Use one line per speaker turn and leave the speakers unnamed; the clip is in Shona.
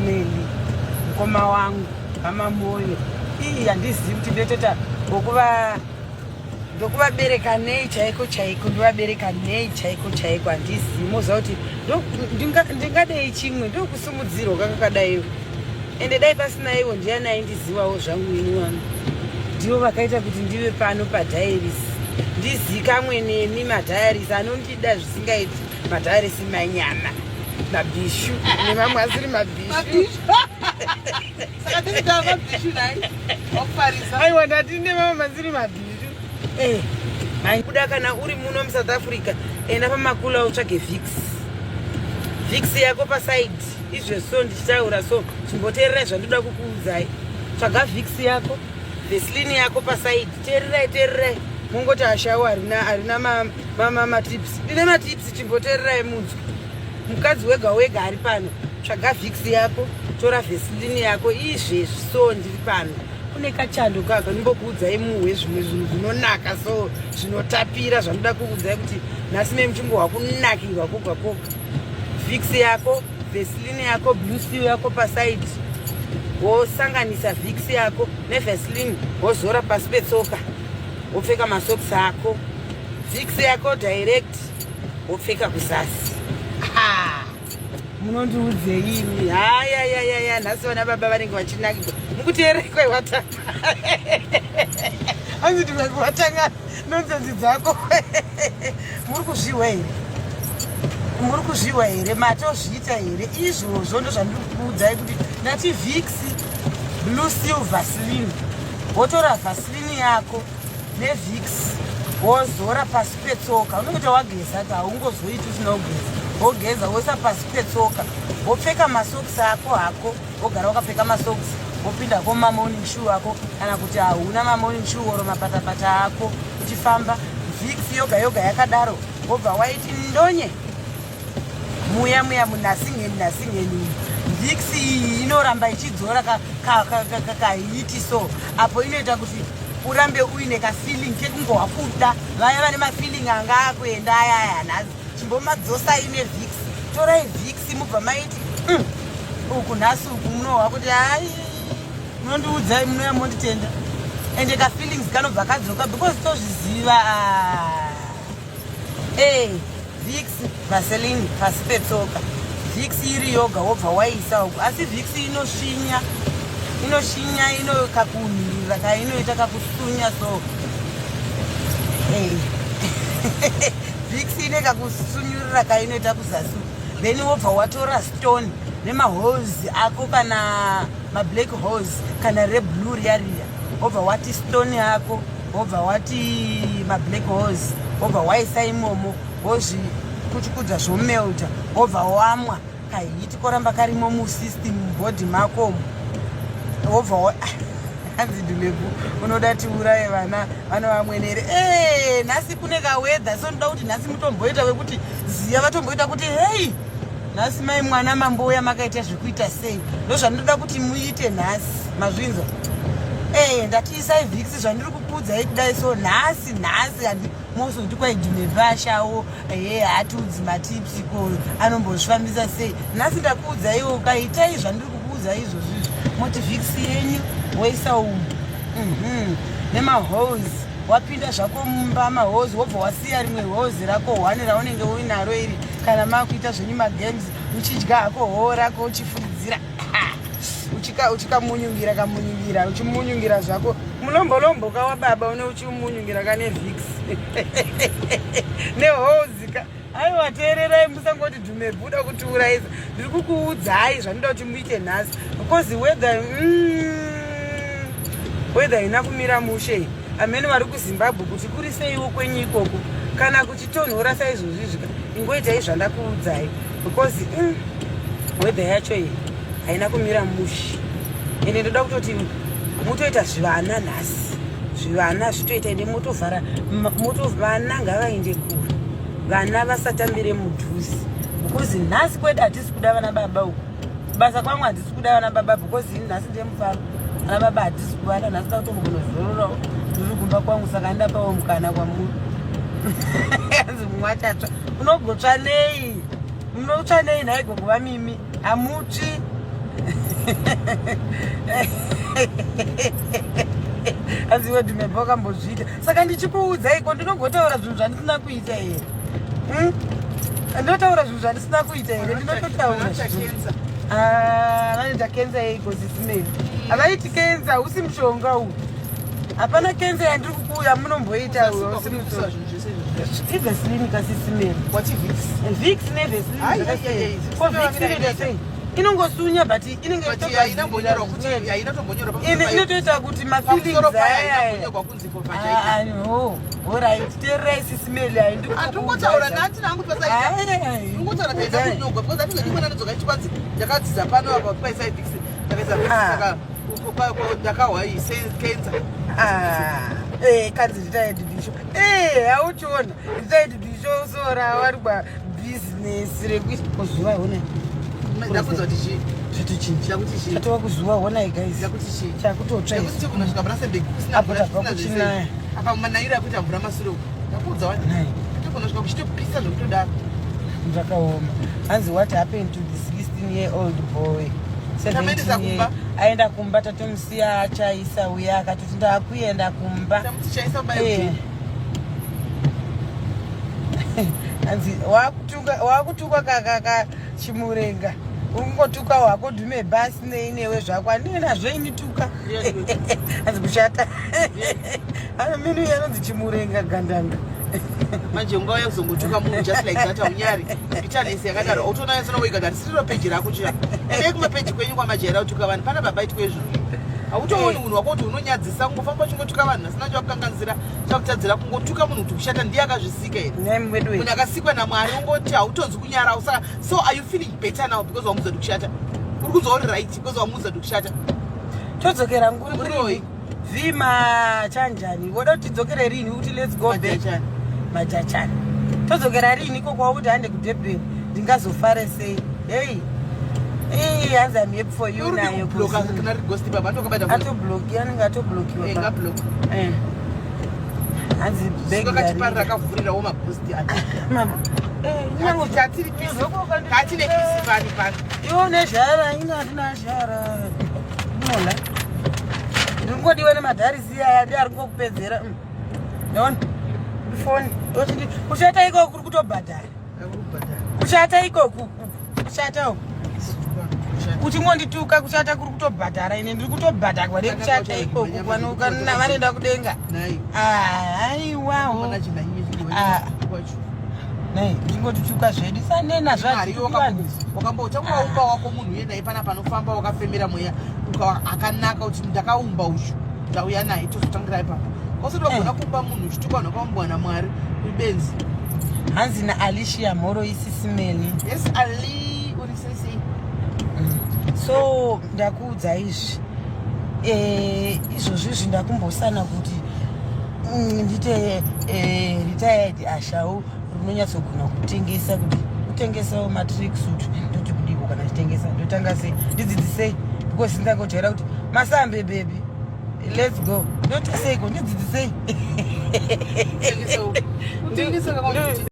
family, mukoma wangu vaMamoyo. Ii, handizivi kuti ndotota ngokuva ndokuvabereka nei chaiko chaiko, ndovabereka nei chaiko chaiko, handizivi. Moziva kuti ndingadei chimwe ndokusumudzirwa kakakadaiwo, ende dai pasina ivo ndiani aindizivawo zvangu ini wangu. Ndivo vakaita kuti ndive pano paDiaries, ndizikamwe nemi maDiaries anondida zvisingaiti, maDiaries manyama, mabhishu nemamwe asiri mabhishu.
Saka tiri tava mabhishu nhai, wakufarisa.
Aiwa, ndati nemamwe masiri mabhishu. Kuda kana uri muno muSouth Africa, enda pamakula utsvage Vicks, Vicks yako paside. Izvezvi so ndichitaura so, chimboteererai zvandoda kukuudzai. Tsvaga Vicks yako, Vaseline yako paside. Teererai, teererai. Mungoti ashawo harina harina matips. Ndine matips, chimboteererai munzwi. Mukadzi wega wega ari pano, tsvaga Vicks yako, tora Vaseline yako. Izvezvi so ndiri pano, kune kachando kaka, ndimbokuudzai muhwe zvimwe zvinhu zvinonaka so, zvinotapira, zvanoda kuudzai kuti nhasi me muchingohwa kunakirwa koga koga. Vicks yako, Vaseline yako, Blue Seal yako paside, wosanganisa Vicks yako neVaseline, wozora pasi petsoka, wopfeka masokisi ako. Vicks yako direct wopfeka kuzasi. Munondiudzei imi? Hayayayaya, nhasi vana baba vanenge vachinakirwa. Mukuteerekwa watanga hanzi watanga nonsense dzako. Muri kuzvihwa here? Muri kuzvihwa here? Matozviita here izvozvo? Ndo zvandiri kukuudzai kuti ndati Vicks, Blue Seal, Vaseline. Wotora Vaseline yako neVicks, wozora pasi petsoka. Unenge wageza ka, haungozoiti usina kugeza. Wogeza, woisa pasi petsoka, wopfeka masokisi ako hako, wogara wakapfeka masokisi, wopinda ko mamorning shoe ako, kana kuti hauna mamorning shoe oro mapatapata ako, uchifamba. Vicks yoga yoga yakadaro, wobva waiti ndonye muya muya munasingeni nasingeni. Vicks iyi inoramba ichidzora kaheat so apo inoita kuti urambe uine kafeeling kekungohwa kuda. Vaya vane mafeeling anga akuenda aya aya, nhasi chimbomadzosai neVicks. Torai Vicks, mubva maiti uku nhasi uku, munohwa kuti hai, munondiudzai, munouya monditenda, ende kafeelings kanobva kadzoka because tozviziva. Ah. Vicks, Vaseline pasi petsoka. Vicks iri yoga wobva waisa uku, asi Vicks inosvinya, inoshinya, ino kakunhuhwirira kainoita, kakusunya so. Vicks ine kakusunyurira kainoita kuzasi. Then wobva watora stone nemaholes ako, kana mablack holes kana reblue riya riya, wobva wati stone ako, wobva wati mablack holes, wobva waisa imomo, wozvikuchukudza, zvomelta, wobva wamwa. Kaheat koramba karimo musystem, mubody makomo. Wobva hanzi, "Dhulebu, unoda tiuraye vana vana vamwene here?" E, nhasi kune kaweather so ndoda kuti nhasi mutomboita wekuti ziya vatomboita kuti hei, nhasi mai mwana mambouya makaita zvekuita sei. Ndo zvandinoda kuti muite nhasi, mazvinzwa? E, ndatiisai Vicks zvandiri kukuudzai kudai so nhasi. Nhasi mozoti kwaidhumebashawo he, hatiudzi matips ko, anombozvifambisa sei? Nhasi ndakuudzaiwo, ukaitai zvandiri kukuudzai izvozvo izvi, moti Vicks yenyu woisa umu nemaholes, wapinda zvako mumba, maholes, wobva wasiya rimwe hose rako one raunenge uinaro iri. Kana makuita zvenyu magames, uchidya hako hoo rako, uchifuridzira, uchikamunyungira, kamunyungira, uchimunyungira zvako mulombolombo kawa baba une, uchimunyungira kane Vicks nehozika. Aiwa, teererai, musangoti dhume buda kutiurayisa. Ndiri kukuudzai zvandinoda kuti muite nhasi because weather, weather ina kumira mushe. Amene vari kuZimbabwe kuti kuri seiwo kwenyu ikoko? Kana kuchitonhora saizvozvi zvika, ingoitai zvandakuudzai because weather yacho iyi haina kumira mushe. Ende ndoda kutoti mutoita zvivana nhasi, zvivana zvitoita, ende motovhara vana ngavaende kure, vana vasatambire mudhuze because nhasi kwedu hatisi kuda vana baba. Uku kubasa kwangu hatisi kuda vana baba because ini nhasi ndemufaro, vana baba hatisi kuvada nhasi. Da kutombonozororawo ndiri kumba kwangu, saka ndapawo mukana kwamuri. Anzi mumwe achatsva, unogotsva nei? Munotsva nei nhai gogo vamimi? Hamutsvi. Hanzi iwe Dhumebha wakambozviita. Saka ndichikuudza iko ndinogotaura zvinhu zvandisina kuita here? Ndinotaura zvinhu zvandisina kuita here? Ndinototaura. Ah, vanoita kenza yeiko sisimeni? Havaiti kenza, hausi mushonga uyu. Hapana kenza yandiri kukuuya munomboita uyu, hausi mushonga. Ivaseline kasisimeni. Vicks nevaseline. Ko Vicks inoita sei? Inongosunya but inenge inotoita kuti mafeelings aya. Alright, teererai sisimeli
andingotaura nati nangu pasaingotaura taida kunyogwa because atinge ndodzoka chikwanzi ndakadzidza pano apa paisa Vicks ndakaisa Vicks saka ndakahwa kenza.
Ah, kanzi retired bisho. Eh, hauchiona retired bisho sora warikwa business rekuisa kuzuva hona.
Ndakunzwa kuti chii?
Zvitochinja.
Ndakuti chii?
Tatova kuzuva honai guys.
Ndakuti chii?
Chakutotsva.
Ndakuti chii kunosvika Rustenburg kusina
Apo
mvura,
tabva
kusina zvese.
kuchinaya.
Apa manayiro akuita mvura masure uku. Ndakuudza wani.
Nai.
Kunosvika kuchitopisa zvekutodaro.
Zvakaoma. Hanzi what happened to the 16-year-old boy?
Tamaendesa
17
kumba.
Aenda kumba tatomusiya achaisa uya akatoti ndakuenda kumba.
Tamuti chaisa bayo.
Hanzi wakutuka kakaka chimurenga. Uri kungotuka wako dhume basi neinewe zvako handine nazvo ini tuka. Hanzi kushata. Minu yanonzi chimurenga gandanga.
Manje ungauya kuzongotuka munhu just like that haunyari. Bitterness yakadaro. Autoona sona wega that siriro peji rako chiya. Endai kumapeji kwenyu kwamajaira kutuka vanhu. Pana baba itwe izvozvo. Hautooni munhu wako kuti unonyadzisa kungofamba uchingotuka vanhu vasina chakukanganisira chakutadzira kungotuka munhu kuti kushata ndiye akazvisika here.
Nhai wedu.
Munhu akasikwa naMwari ungoti hautonzi kunyara usaka. So are you feeling better now because wamuudza kuti kushata? Uri kunzwa uri right because wamuudza kuti kushata.
Todzokera nguri
Muroi.
Vima chanjani. Voda kuti tidzokere rini kuti let's go back.
Majachani.
Majachani. Todzokera rini iko kwakuti hande kuDurban. Ndingazofare sei? Hey. Hey, hanzi I'm happy for you
Uri
nayo.
kubloka kana riri ghost baba ndokabata.
Atobloki, anenge atoblokiwa.
Eh, ngablock.
Eh. Hanzi bag
Saka
rarira.
rakavhurirawo maghost aya.
Mama. Eh, nyango
Tatiri peace. Tatine peace pani pani.
Iwe une zhara, ini handina zhara. Unoona? Ndiri kungodiwa nemadharisi aya ndi ari kungokupedzera. Ndaona? Foni. Tochiti kushata ikoku kuri kutobhadhara. Kushata ikoku. Kushata uku. Uchingondituka kushata kuri kutobhadhara ine ndiri kutobhadharwa nekushata ikoku vanoenda kudenga.
Nai.
Aiwawo.
Mwana chindanyi
Ah. Nei, ndingotituka zvedu sanena
Mari
zvacho.
wakamba uchangoumba wako munhu uye naye pana panofamba wakafemera mweya akanaka kuti ndakaumba uchu ndauya naye tozotangira ipapo kwasati wagona kuumba munhu uchituka vanhu vakaumbwa naMwari uri benzi.
Hanzi naAlicia Mhoro isisimeni.
Yes Ali, uri sei sei?
So ndakuudza izvi izvozvo izvi ndakumbosana kuti ndite retired ashau rinonyatsogona kutengesa kuti kutengesawo matracksuit. Ndoti kudiko kana chitengesa ndotanga sei? Ndidzidzisei because ndingangojaira kuti masambe baby, let's go. Ndoti seiko? Ndidzidzisei.
Kutengesa.